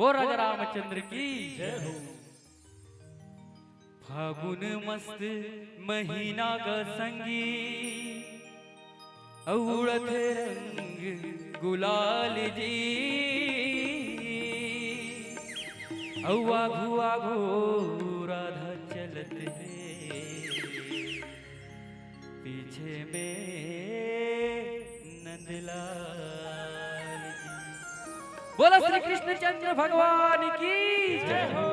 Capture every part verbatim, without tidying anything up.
बोल राजा रामचंद्र की जय हो। फागुन मस्त महीना का संगी, अउ उड़त रंग गुलाल जी, अउ आघू आघू राधा चलत हे, पीछे में नंदलाल जी। बोलो श्री कृष्णचंद्र भगवान की जय हो।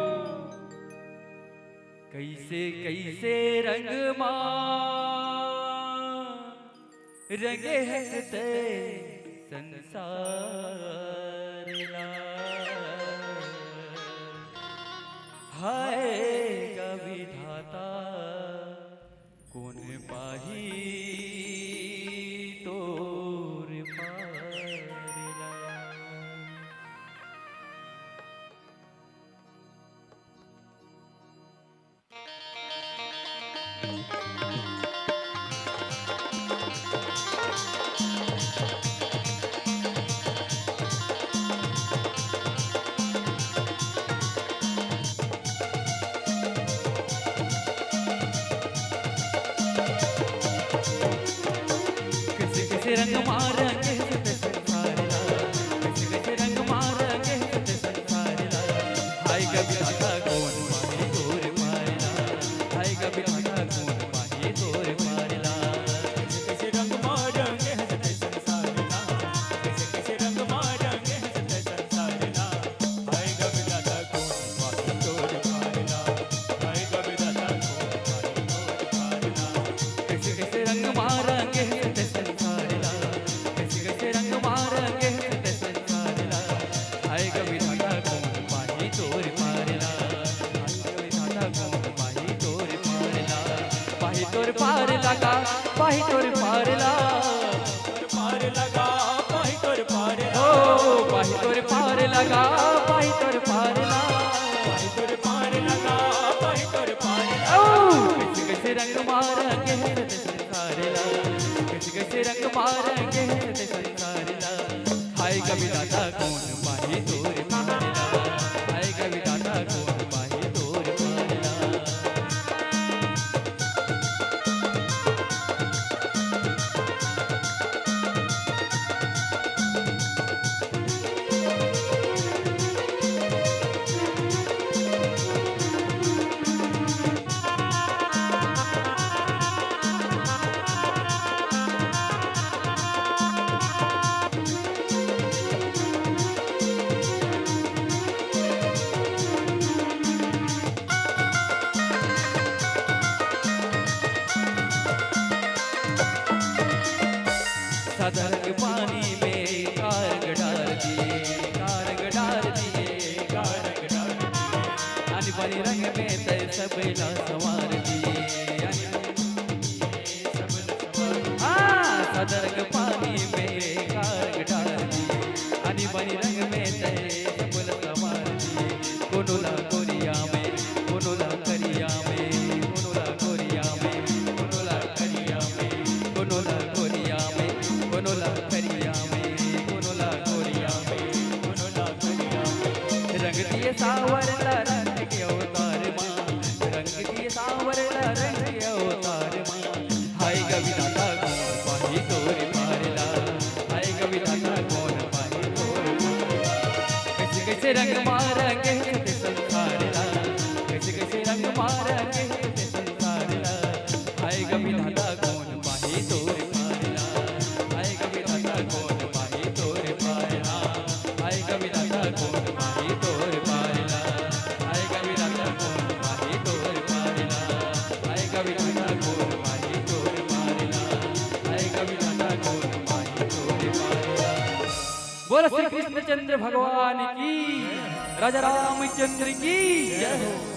कइसे कइसे रंग मा रंगे हंसते संसार ला। हाय गा विधाता, कोन पाही तोर पार ला। कइसे कइसे रंग मा रंगे हे संसार ला, कइसे कइसे रंग मा रंगे हे संसार ला। हाय गा विधाता कोन पाही तोर पार ला, हाय गा विधाता कोन पाही तोर पार ला। कइसे कइसे रंग मा रंगे हे संसार ला, कइसे कइसे रंग मा रंगे हे संसार ला। हाय गा विधाता कोन पाही तोर पार ला, हाय गा विधाता कोन पाही तोर पार ला। कइसे कइसे रंग मा रंगे हे संसार ला, कइसे कइसे रंग मा रंगे हे संसार ला। हाय गा विधाता कोन पाही तोर पार ला, हाय गा विधाता कोन पाही तोर पार ला। पाही तोर पार ला गा, पाही तोर पार ला। पार ला गा, पाही तोर पार ला। ओ, पाही तोर पार ला गा, पाही तोर पार ला। पाही तोर पार ला गा, पाही तोर पार ला। ओ, कइसे कइसे रंग मा रंगे हे संसार ला, कइसे कइसे रंग मा रंगे हे संसार ला। हाय गा विधाता कोन पाही तोर पार ला, हाय गा विधाता कोन पाही तोर पार ला। सादा रंग पानी में का रंग डार दिए, का रंग डार दिए, का रंग डार दिए। आनी बानी रंग में तैं सबला संवार दिए, आनी बानी रंग में तैं सबला संवार दिए। हाँ, सादा रंग पानी में का रंग डार दिए, आनी बानी रंग में तैं सबला संवार दिए। कोनो ला कोरिया में, कोनो ला करिया में, कोनो ला कोरिया में, कोनो ला करिया में, कोनो ला कोरिया में, कोनो ला करिया में, कोनो ला कोरिया में, कोनो ला करिया में। रंग दिए साँवर ला रंग के अवतार मा, रंग दिए साँवर ला रंग के अवतार मा। हाय गा विधाता कोन पाही तोर पार ला, हाय गा विधाता कोन पाही तोर पार ला। कइसे कइसे रंग मा रंगे हे संसार ला, कइसे कइसे रंग मा रंगे हे संसार ला। हाय गा विधाता कोन पाही तोर पार ला, हाय गा विधाता कोन पाही तोर पार ला। हाय गा विधाता कोन पाही तोर पार ला, हाय गा विधाता कोन पाही तोर पार ला, हाय गा विधाता कोन पाही तोर पार ला, हाय गा विधाता कोन पाही तोर पार ला। बोल श्री कृष्णचंद्र भगवान की, राजा रामचंद्र की जय हो।